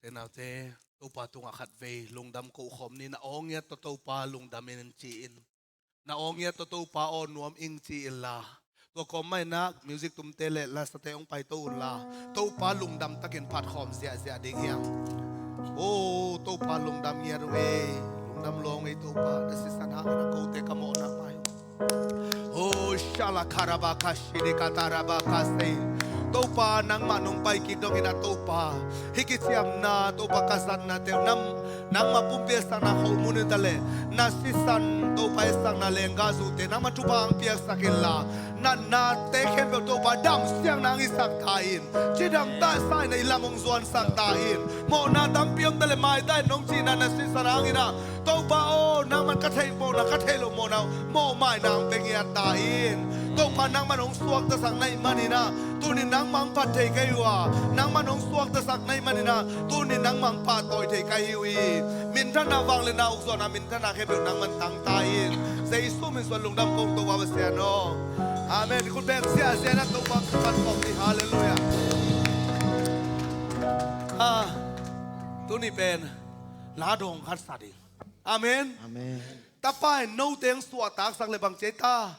Te naute, Topa tungah khatvei lungdam ko khawm ni. Na awngiat tawh Topa lungdam in ci-in, na awngiat tawh Topa aw nuam ing ci inla, tua kawm mah in ah music tumte le lasate hong paito unla, Topa lungdam takin phat khawm ziahziah ding hiam? O Topa, lungdam ngiat uh ei. Lungdam lua ung ei Topa, na sisan hangin ah kote ka mawhna mai uh. O shala karaba kashini kataraba kasei. Topa, nangmah nong pai kik dongin ah Topa, hih kiciamna Topa ka zatnate uh nam, nangmah pumpi etsakna khomun hi ta leh, na sisan Topa etsakna lenggahzute nangmah thupha hong piaksak inla, natnate khempeuh Topa damsiang nang hisak ta in. Cidam tahsa in ah i lam hong zuansak ta in. Mawhna tampi om ta leh maitai in nong cihna na sisan hangin ah Topa aw, nangman ka theih mawhna, ka theih loh mawhna uh mawhmaina hong pia ngiat ta in. Topa, nangman hong suaktasak na hih manin ah tuni nangmah hong phat thei ka hi uh a, nangman hong suaktasak na hih manin ah tuni nangmah hong pahtawi thei ka hi uh hi. Minthanna, vangliatna, ukzawhna, minthanna khempeuh nangman tang ta in. Jesu min suang lungdam kong Topa Pasian aw. Amen. Khut beng ziahziah in ah Topa phat khawm ni. Halleluiah. Ah, tuni pen la dawng khat sa ding. Amen. Amen. Tapa in note hong suahtaksak le bang ci ei ta?